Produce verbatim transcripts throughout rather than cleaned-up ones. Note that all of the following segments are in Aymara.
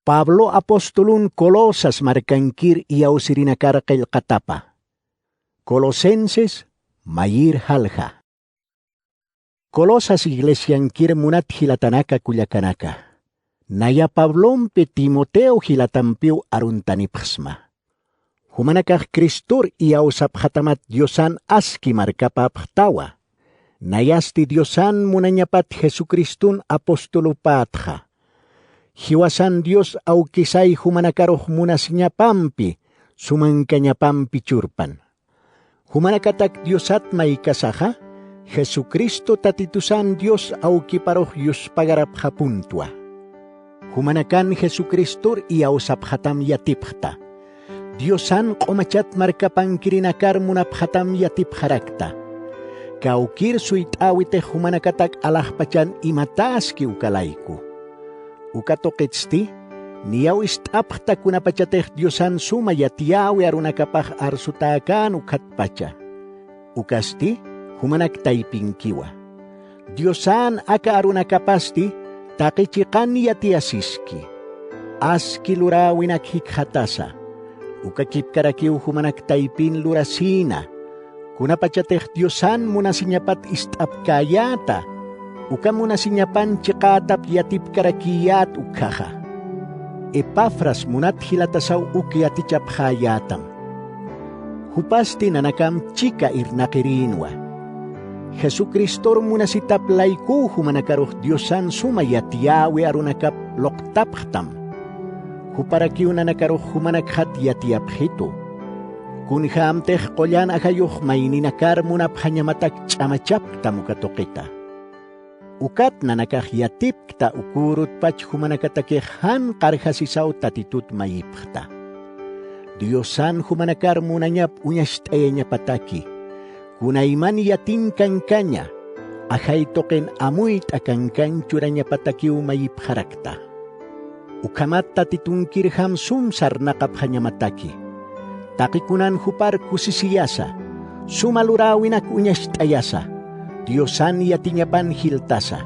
Pablo apostolun Colosas markankir iyawsirinakar qillqatapa. Colosenses mayir jalja. Colosas iglesiankir munat jilatanaka kullakanaka. Naya Pablompi Timoteo jilatampiw aruntanipxsma. Jumanakax Cristor iyawsapxatamat Diosan aski markapäpxtawa. Nayasti Diosan munañapat Jesucriston apostolupätxa. Jiwasan Dios awkisay jumanakarux munasiñapampi, sumankañapampi churpan. Jumanakatak Diosat maykasaxa, Jesucristo Tatitusan Dios awkiparux yuspagarapxapuntwa. Jumanakan Jesucristor iyawsapxatam yatipxta. Diosan q'umachat markapankirinakar munapxatam yatipxarakta. Kawkir suyt'äwitix jumanakatak alaxpachan imatäski uka layku. Uka tuqitsti, niyaw ist'apxta kunapachatix Diosan suma yatiyäwi arunakapax arsutäkän ukkhatpacha. Ukasti, jumanak taypinkiwa. Diosan aka arunakapasti taqi chiqan yatiyasiski. Aski luräwinak jikxatasa. Uka kipkarakiw jumanak taypin lurasïna. Kunapachatix Diosan munasiñapat ist'apkäyäta. Uka munasiñapan chiqätap yatipkarakïyät ukkhaxa. Epafras munat jilatasaw uk yatichapxäyätam. Jupasti nanakam chika irnaqirïnwa. Jesucristor munasitap laykuw jumanakarux Diosan suma yatiyäwi arunakap luqtapxtam. Juparakiw nanakarux jumanakxat yatiyapxitu. Kunjämtix qullan ajayux mayninakar munapxañamatak ch'amachapktam uka tuqita. Ukat nanakax yatipkta ukürutpach jumanakatakix jan qarjasisaw Tatitut mayipxta. Diosan jumanakar munañap uñacht'ayañapataki, kunayman yatiñ kankaña, ajay tuqin amuyt'a kankañ churañapatakiw mayipxarakta. Ukhamat Tatitunkirjam sum sarnaqapxañamataki. Taqi kunan jupar kusisiyasa, suma luräwinak uñacht'ayasa, Diosan yatiñapan jiltasa.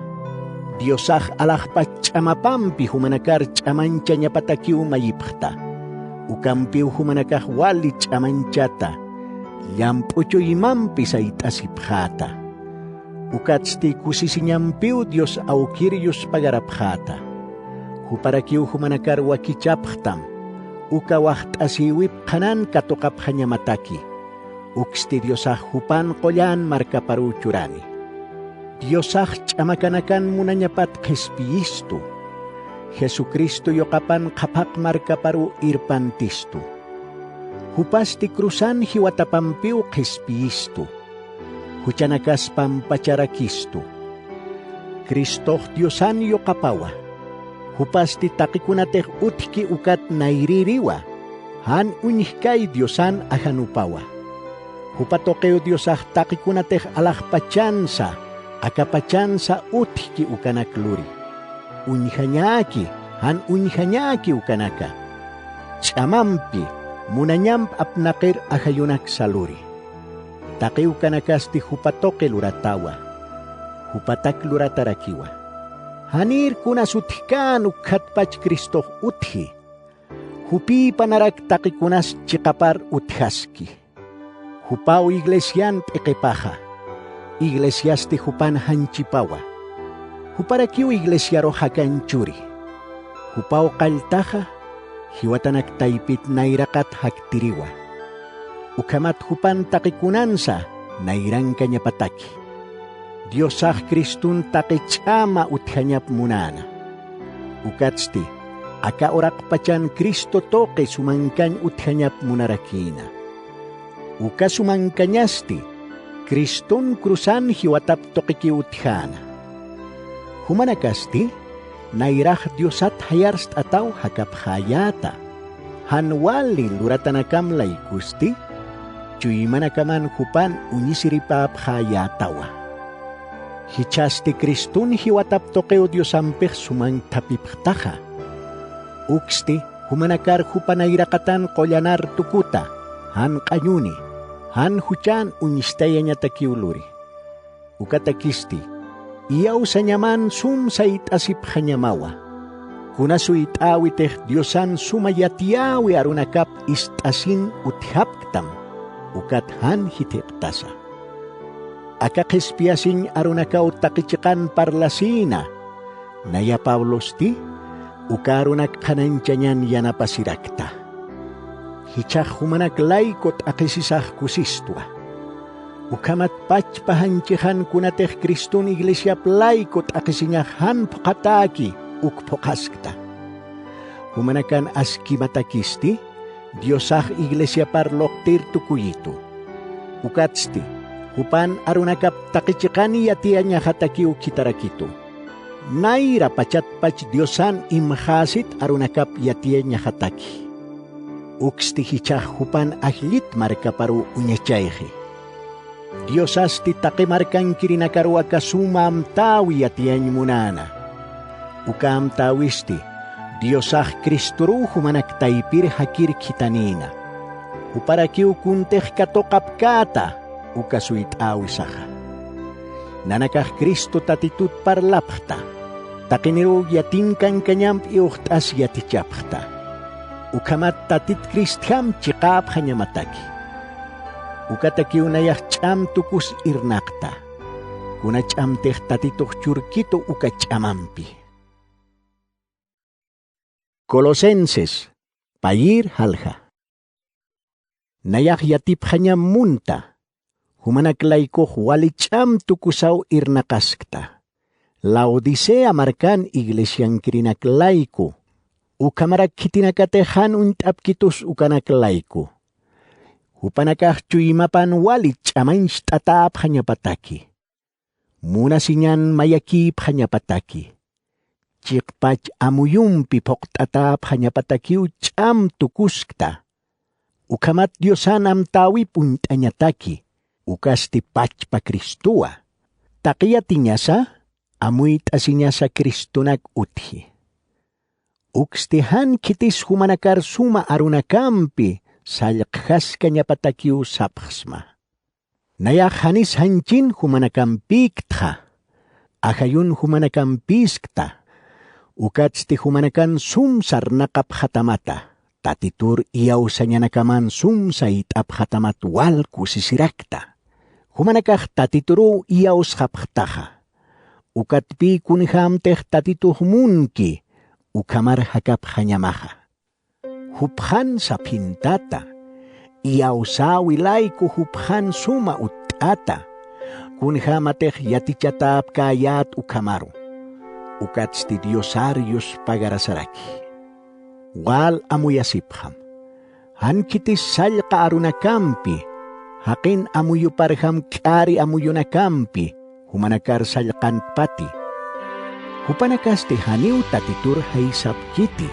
Diosax alaxpach ch'amapampi jumanakar ch'amanchañapatakiw mayipxta. Ukampiw jumanakax wali ch'amanchata, llamp'u chuymampi sayt'asipxäta. Ukatsti kusisiñampiw Dios awkir yuspagarapxäta. Juparakiw jumanakar wakichapxtam, uka waxt'asïwip qhanan katuqapxañamataki. Uksti Diosax jupan qullan markaparuw churani. Diosax ch'amakanakan munañapat qhispiyistu. Jesucristo yuqapan qhaphaq markaparuw irpantistu. Jupasti cruzan jiwatapampiw qhispiyistu. Juchanakas pampacharakistu. Cristox Diosan yuqapawa. Jupasti taqikunatix utjki ukat nayrïriwa. Jan uñjkay Diosan ajanupawa. Jupa tuqiw Diosax taqikunatix alaxpachansa, akapachansa utjki ukanak luri. Uñjañäki, jan uñjañäki ukanaka. Ch'amampi, munañamp apnaqir ajayunaksa luri. Taqi ukanakasti jupa tuqi luratawa. Jupatak luratarakiwa. Janïr kunas utjkän ukkhatpach Cristox utji. Jupïpanarak taqikunas chiqapar utjaski. Jupaw iglesian p'iqipaxa. Iglesiasti jupan janchipawa. Juparakiw iglesiarux jakañ churi. Jupaw qalltaxa, jiwatanak taypit nayraqat jaktiriwa. Ukhamat jupan taqikunansa nayrankañapataki. Diosax Criston taqi ch'ama utjañap munäna. Ukatsti, aka uraqpachan Cristo tuqi sumankañ utjañap munarakïna. Uka sumankañasti, Criston cruzan jiwatap tuqikiw utjäna. Jumanakasti, nayrax Diosat jayarst'ataw jakapxäyäta. Jan wali luratanakam laykusti, chuymanakaman jupan uñisiripäpxäyätawa. Jichhasti Criston jiwatap tuqiw Diosampix sumanthapipxtaxa. Uksti, jumanakar jupa nayraqatan qullanar tukuta, jan q'añuni, jan juchan uñstayañatakiw luri. Ukatakisti, iyawsañaman sum sayt'asipxañamawa. Kuna suyt'äwitix Diosan suma yatiyäwi arunakap ist'asin utjapktam, ukat jan jithiqtasa. Aka qhispiyasiñ arunakaw taqi chiqan parlasïna, naya Pablosti uka arunak qhanañchañan yanapasirakta. Jichhax jumanak layku t'aqhisisax kusistwa. Ukhamat pachpa janchixan kunatix Cristun iglesiap layku t'aqhisiñax jan phuqhatäki uk phuqhaskta. Jumanakan askimatakisti Diosax iglesiapar luqtir tukuyitu. Ukatsti jupan arunakap taqi chiqan yatiyañaxatakiw khitharakitu. Nayra pachatpach Diosan imxäsit arunakap yatiyañaxataki. Uksti jichhax jupan ajllit markaparuw uñachayxi. Diosasti taqi markankirinakaruw aka suma amtäwi yatiyañ munäna. Uka amtäwisti Diosax Cristoruw jumanak taypir jakir khithanïna. Juparakiw kuntix katuqapkäta uka suyt'äwisaxa. Nanakax Cristo Tatitut parlapxta, taqiniruw yatinkankañamp iwxt'as yatichapxta. Ukhamat Tatit Cristjam chiqäpxañamataki. Ukatakiw nayax ch'am tukus irnaqta. Kuna ch'amtix Tatitux churkitu uka ch'amampi. Colosenses, payïr jalja. Nayax yatipxañam munta, jumanak laykux wali ch'am tukusaw irnaqaskta. Laodicea markan iglesiankirinak layku, ukhamarak khitinakatix jan uñt'apkitus ukanak layku. Jupanakax chuymapan wali ch'amañcht'atäpxañapataki. Munasiñan mayakïpxañapataki. Chiqpach amuyumpi phuqt'atäpxañapatakiw ch'am tukuskta. Ukhamat Diosan amtäwip uñt'añataki, ukasti pachpa Cristowa. Taqi yatiñasa, amuyt'asiñasa Cristonak utji. Uksti jan khitis jumanakar suma arunakampi sallqjaskañapatakiw sapxsma. Nayax janis janchin jumanakampïktxa, ajayun jumanakampïskta, ukatsti jumanakan sum sarnaqapxatamata, Tatitur iyawsañanakaman sum sayt'apxatamat wal kusisirakta. Jumanakax Tatituruw iyawsxapxtaxa. Ukatpï kunjämtix Tatitux munki, ukhamar jakapxañamaxa. Jupxan saphintata, iyawsäwi layku jupxan suma utt'ata, kunjämatix yatichatäpkäyät ukhamaru. Ukatsti Diosar yuspagarasaraki. Wal amuyasipxam. Jan khitis sallqa arunakampi, jaqin amuyuparjam k'ari amuyunakampi, jumanakar sallqantpati. Jupanakasti janiw Tatitur jaysapkiti.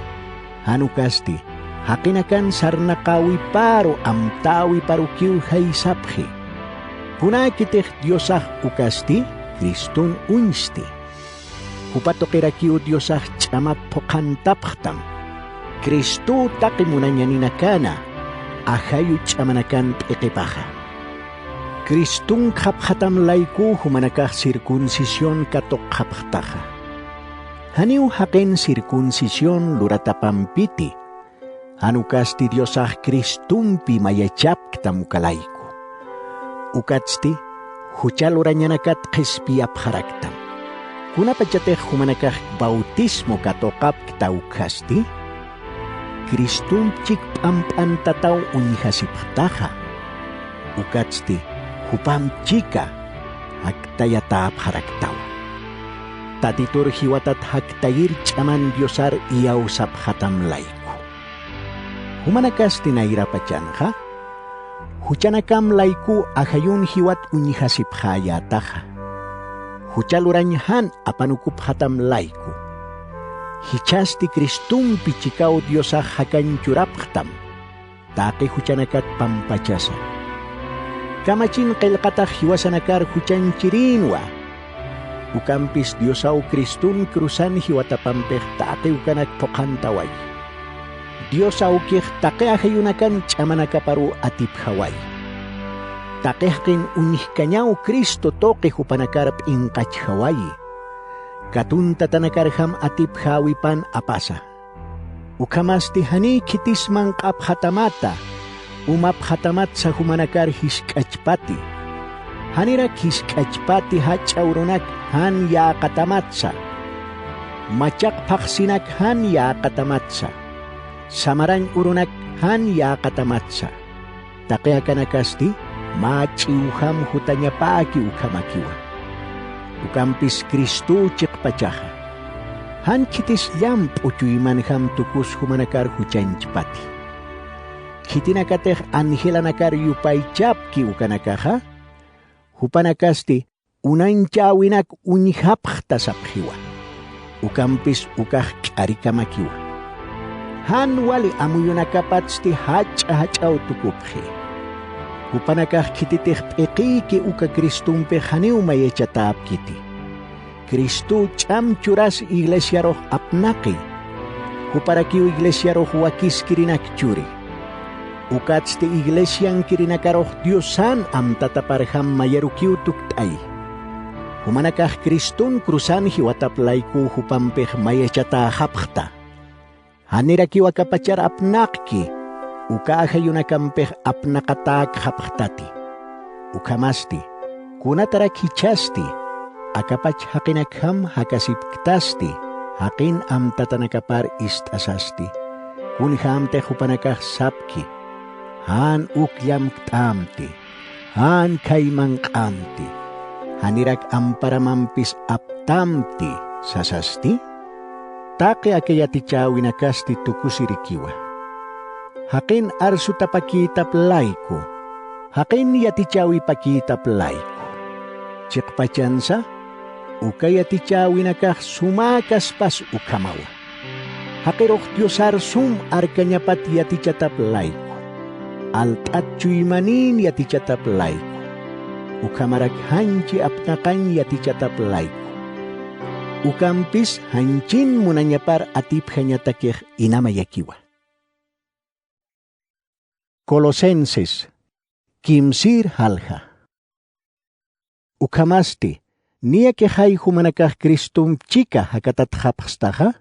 Jan ukasti, jaqinakan sarnaqäwiparu amtäwiparukiw jaysapxi. Kunäkitix Diosax ukasti, Cristun uñsti. Jupa tuqirakiw Diosax ch'amap phuqhantapxtam. Cristow taqi munañaninakana, ajayu ch'amanakan p'iqipaxa. Cristunkxapxatam layku jumanakax circuncisión katuqxapxtaxa. Janiw jaqin circuncisión luratapampiti, jan ukasti Diosax Cristumpi mayachapktam uka layku. Ukatsti jucha lurañanakat qhispiyapxaraktam. Kunapachatix jumanakax bautismo katuqapkta ukkhasti, Cristump chik p'amp'antataw uñjasipxtaxa. Ukatsti jupamp chika jaktayatäpxaraktawa. Tatitur jiwatat jaktayir ch'aman Diosar iyawsapxatam layku. Jumanakasti nayrapachanxa, juchanakam layku ajayun jiwat uñjasipxäyätaxa. Jucha lurañ jan apanukupxatam layku. Jichhasti Cristumpi chikaw Diosax jakañ churapxtam, taqi juchanakat pampachasa. Kamachin qillqatax jiwasanakar juchañchirïnwa. Ukampis Diosaw Cristun cruzan jiwatapampix taqi ukanak phuqhantawayi. Dios awkix taqi ajayunakan ch'amanakaparuw atipjawayi. Taqi jaqin uñjkañaw Cristo tuqi jupanakar p'inqachjawayi. Katuntatanakarjam atipjäwipan apasa. Ukhamasti janiy khitis manq'apxatamata, umapxatamatsa jumanakar jisk'achpati. Janirak jisk'achpati jach'a urunak jan yäqatamatsa. Machaq phaxsinak jan yäqatamatsa. Samarañ urunak jan yäqatamatsa. Taqi akanakasti mä ch'iwjam jutañapäki ukhamakiwa. Ukampis Cristow chiqpachaxa. Jan khitis llamp'u chuymanjam tukus jumanakar juchañchpati. Khitinakatix angelanakar yupaychapki ukanakaxa, jupanakasti unañchäwinak uñjapxta sapxiwa. Ukampis ukax k'arikamakiwa. Jan wali amuyunakapatsti jach'a jach'aw tukupxi. Jupanakax khititix p'iqiyki uka Cristompix janiw mayachatäpkiti. Cristow ch'am churas iglesiarux apnaqi. Juparakiw iglesiarux wakiskirinak churi. Ukatsti iglesiankirinakarux Diosan amtataparjam mayarukiw tukt'ay. Jumanakax Criston cruzan jiwatap laykuw jupampix mayachatäxapxta. Janirakiw akapachar apnaqki, uka ajayunakampix apnaqatäkxapxtati. Ukhamasti, kunatarak jichhasti, akapach jaqinakjam jakasipktasti, jaqin amtatanakapar ist'asasti. Kunjämtix jupanakax sapki, jan uk llamkt'ämti, jan khaymanq'ämti, janirak amparamampis aptamti, sasasti. Taqi aka yatichäwinakasti tukusirikiwa. Jaqin arsutapakïtap layku, jaqin yatichäwipakïtap layku. Chiqpachansa, uka yatichäwinakax sumäkaspas ukhamawa. Jaqirux Diosar sum arkañapat yatichatap layku. Alt'at chuymanïn yatichatap layku. Ukhamarak janchi apnaqañ yatichatap layku. Ukampis janchin munañapar atipjañatakix inamayakiwa. Colosenses, kimsïr jalja. Ukhamasti, niyakixay jumanakax Cristomp chika jakatatxapxstaxa,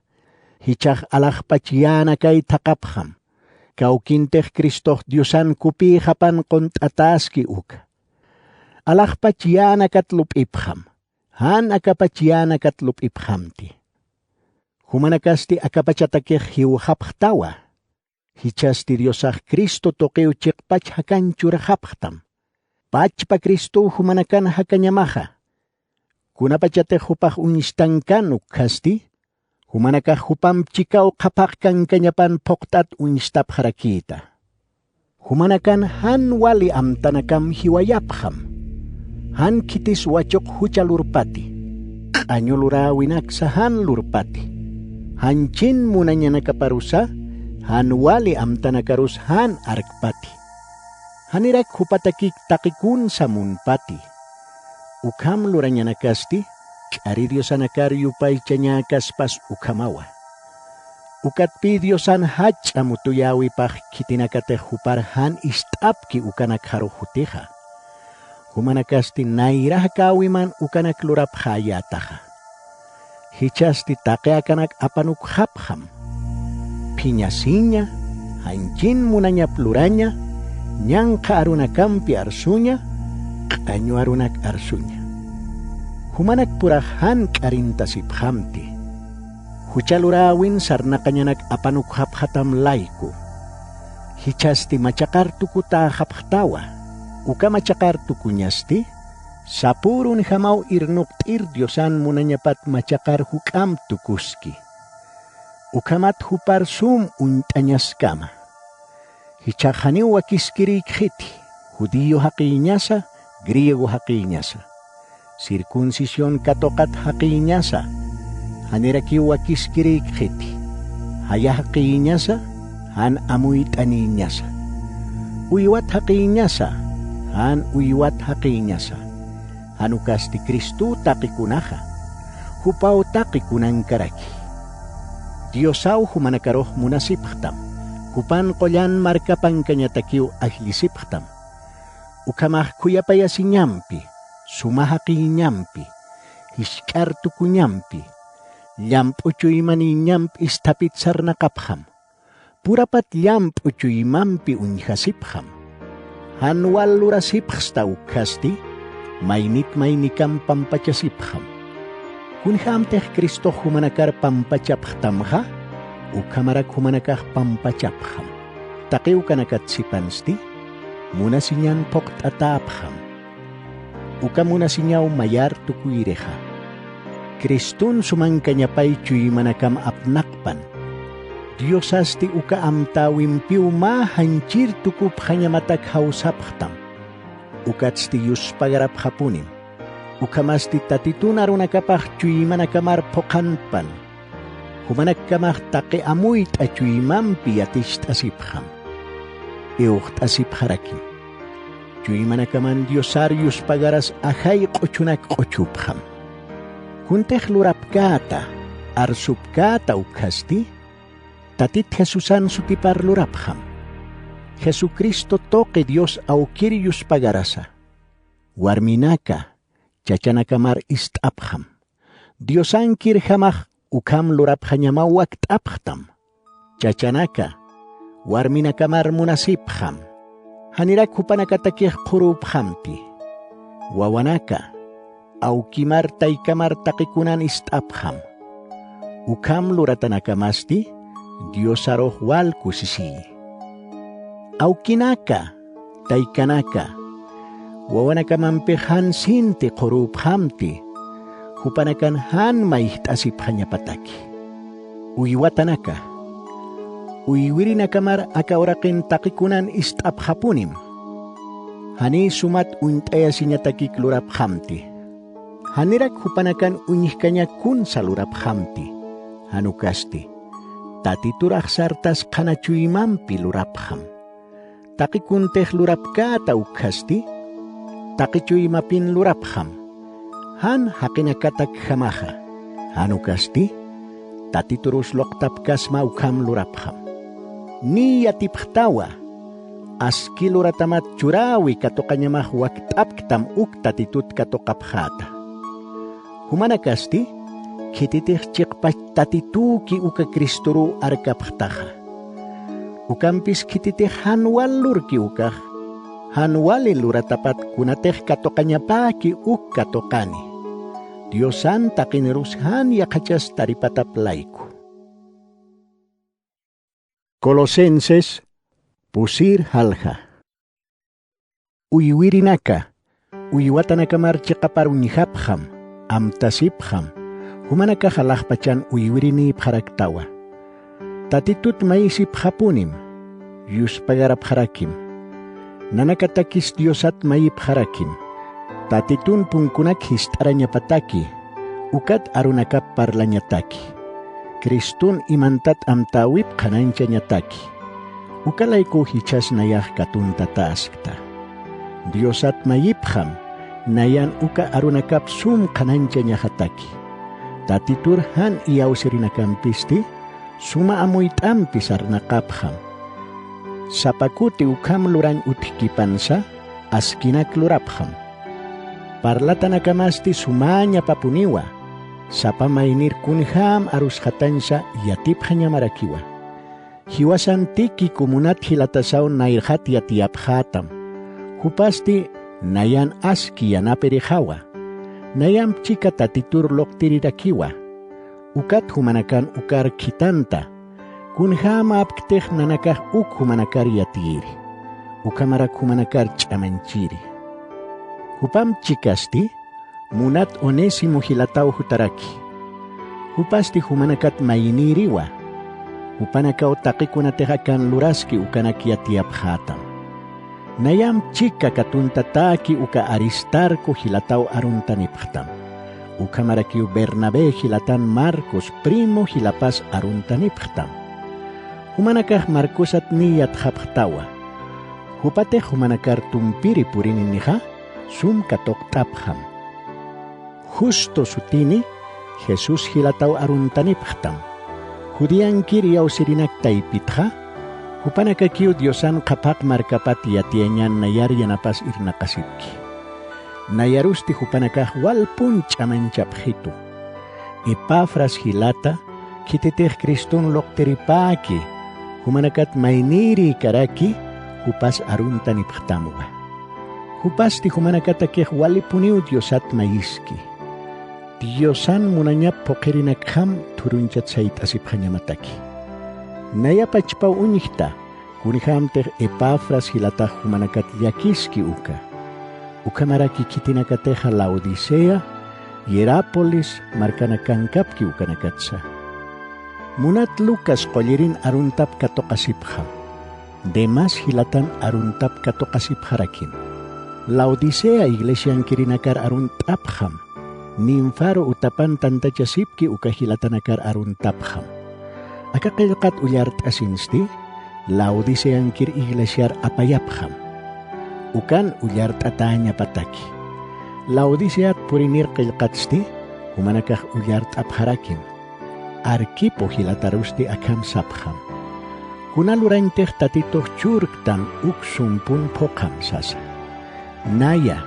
jichhax alaxpach yänakay thaqhapxam, kawkintix Cristox Diosan kupïxapan qunt'atäski uka. Alaxpach yänakat lup'ipxam, jan akapach yänakat lup'ipxamti. Jumanakasti akapachatakix jiwxapxtawa. Jichhasti Diosax Cristo tuqiw chiqpach jakañ churaxapxtam. Pachpa Cristow jumanakan jakañamaxa. Kunapachatix jupax uñstankan ukkhasti, jumanakax jupamp chikaw qhaphax kankañapan phuqt'at uñstapxarakïta. Jumanakan jan wali amtanakam jiwayapxam. Jan khitis wachuq jucha lurpati. Q'añu luräwinaksa jan lurpati. Janchin munañanakaparusa jan wali amtanakarus jan arkpati. Janirak jupatakik taqi kunsa munpati. Ukham lurañanakasti, k'ari Diosanakar yupaychañäkaspas ukhamawa. Ukatpï Diosan jach'a mutuyäwipax khitinakatix jupar jan ist'apki ukanakxarux jutixa. Jumanakasti nayra jakäwiman ukanak lurapxäyätaxa. Jichhasti taqi akanak apanukxapxam. Phiñasiña, janchin munañap luraña, ñanqha arunakampi arsuña, q'añu arunak arsuña. Jumanakpurax jan k'arintasipxamti. Jucha luräwin sarnaqañanak apanukxapxatam layku. Jichhasti machaqar tukutäxapxtawa. Uka machaqar tukuñasti, sapürunjamaw irnuqt'ir Diosan munañapat machaqar juk'amp tukuski. Ukhamat jupar sum uñt'añaskama. Jichhax janiw wakiskirïkxiti, judío jaqïñasa, griego jaqïñasa. Circuncisión katuqat jaqïñasa, janirakiw wakiskirïkxiti. Jaya jaqïñasa, jan amuyt'anïñasa. Uywat jaqïñasa, jan uywat jaqïñasa. Jan ukasti Cristow taqi kunaxa, jupaw taqi kunankaraki. Diosaw jumanakarux munasipxtam, jupan qullan markapankañatakiw ajllisipxtam. Ukhamax khuyapayasiñampi, suma jaqïñampi, jisk'ar tukuñampi, llamp'u chuymaniñamp isthapit sarnaqapxam. Purapat llamp'u chuymampi uñjasipxam. Jan wal lurasipxsta ukkhasti, maynit maynikam pampachasipxam. Kunjämtix Cristox jumanakar pampachapxtamxa, ukhamarak jumanakax pampachapxam. Taqi ukanakat sipansti, munasiñan phuqt'atäpxam. Uka munasiñaw mayar tukuyirixa. Cristun sumankañapay chuymanakam apnaqpan. Diosasti uka amtäwimpiw mä janchir tukupxañamatak jawsapxtam. Ukatsti yuspagarapxapunim. Ukhamasti Tatitun arunakapax chuymanakamar phuqhanpan. Jumanakkamax taqi amuyt'a chuymampi yaticht'asipxam. Iwxt'asipxarakim. Chuymanakaman Diosar yuspagaras ajay q'uchunak q'uchupxam. Kuntix lurapkäta, arsupkäta ukkhasti, Tatit Jesusan sutipar lurapxam. Jesucristo tuqi Dios awkir yuspagarasa. Warminaka, chachanakamar ist'apxam. Diosankirjamax ukham lurapxañamaw wakt'apxtam. Chachanaka, warminakamar munasipxam. Janirak jupanakatakix qhurüpxamti. Wawanaka, awkimar taykamar taqikunan ist'apxam. Ukham luratanakamasti Diosarux wal kusisiyi. Awkinaka, taykanaka, wawanakamampix jan sinti qhurüpxamti, jupanakan jan mayjt'asipxañapataki. Uywatanaka, uywirinakamar aka uraqin taqikunan ist'apxapunim. Janiy sumat uñt'ayasiñatakik lurapxamti. Janirak jupanakan uñjkaña kunsa lurapxamti. Jan ukasti, Tatitur axsartas qhana chuymampi lurapxam. Taqi kuntix lurapkäta ukkhasti, taqi chuymapin lurapxam. Jan jaqinakatakjamaxa. Jan ukasti, Tatiturus luqtapkasma ukham lurapxam. Niy yatipxtawa, aski luratamat churäwi katuqañamax wakt'apktam uk Tatitut katuqapxäta. Jumanakasti, khititix chiqpach Tatitüki uka Cristoruw arkapxtaxa. Ukampis khititix jan wal lurki ukax, jan wali luratapat kunatix katuqañapäki uk katuqani. Diosan taqinirus jan yaqhachas taripatap layku. Colosenses, pusir jalja. Uywirinaka, uywatanakamar chiqapar uñjapxam, amtasipxam, jumanakax alaxpachan uywirinïpxaraktawa. Tatitut mayisipxapunim, yuspagarapxarakim. Nanakatakis Diosat mayipxarakim. Tatitun punkunak jist'arañapataki, ukat arunakap parlañataki. Cristun imantat amtäwip qhanañchañataki. Uka laykuw jichhas nayax katuntatäskta. Diosat mayipxam, nayan uka arunakap sum qhanañchañaxataki. Tatitur jan iyawsirinakampisti, suma amuyt'ampi sarnaqapxam. Sapa kuti ukham lurañ utjkipansa, askinak lurapxam. Parlatanakamasti sumäñapapuniwa, sapa maynir kunjäm arusxatañsa yatipxañamarakiwa. Jiwasan Tíquico munat jilatasaw nayrxat yatiyapxätam. Jupasti nayan aski yanapirixawa. Nayamp chika Tatitur luqtirirakiwa. Ukat jumanakan ukar khithanta. Kunjämäpktix nanakax uk jumanakar yatiyiri. Ukhamarak jumanakar ch'amañchiri. Jupamp chikasti, munat Onésimo jilataw jutaraki. Jupasti jumanakat maynïriwa. Jupanakaw taqikunatix akan luraski ukanak yatiyapxätam. Nayamp chika katuntatäki uka Aristarco jilataw aruntanipxtam. Ukhamarakiw Bernabé jilatan Marcos primo jilapas aruntanipxtam. Jumanakax Marcosat niy yatxapxtawa. Jupatix jumanakar tumpiri purininixa, sum katuqt'apxam. Justo sutini, Jesús jilataw aruntanipxtam. Judiankir iyawsirinak taypitxa, jupanakakiw Diosan qhapaq markapat yatiyañan nayar yanapas irnaqasipki. Nayarusti jupanakax walpun ch'amañchapxitu. Epafras jilata, khititix Criston luqtiripäki, jumanakat maynïrïkaraki, jupas aruntanipxtamwa. Jupasti jumanakatakix walipuniw Diosat mayiski. Diosan munañap phuqhirinakjam thuruñchat sayt'asipxañamataki. Naya pachpaw uñjta, kunjämtix Epafras jilatax jumanakat llakiski uka. Ukhamaraki khitinakatixa Laodicea, Hierápolis markanakankapki ukanakatsa. Munat Lucas qullirin aruntap katuqasipxam. Demas jilatan aruntap katuqasipxarakim. Laodicea iglesiankirinakar arunt'apxam. Ninfaro utapan tantachasipki uka jilatanakar aruntapxam. Aka qillqat ullart'asinsti, Laodiceankir iglesiar apayapxam. Ukan ullart'atäñapataki. Laodiceat purinir qillqatsti, jumanakax ullart'apxarakim. Arquipo jilatarusti akham sapxam. Kuna lurañtix Tatitux churktan uk sumpun phuqham sasa. Naya,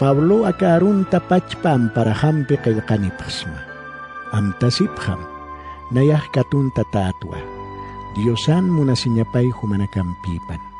Pablo aka arunta pachpa amparaxampi qillqanipxsma. Amtasipxam, nayax katuntatätwa. Diosan munasiñapay jumanakampïpan.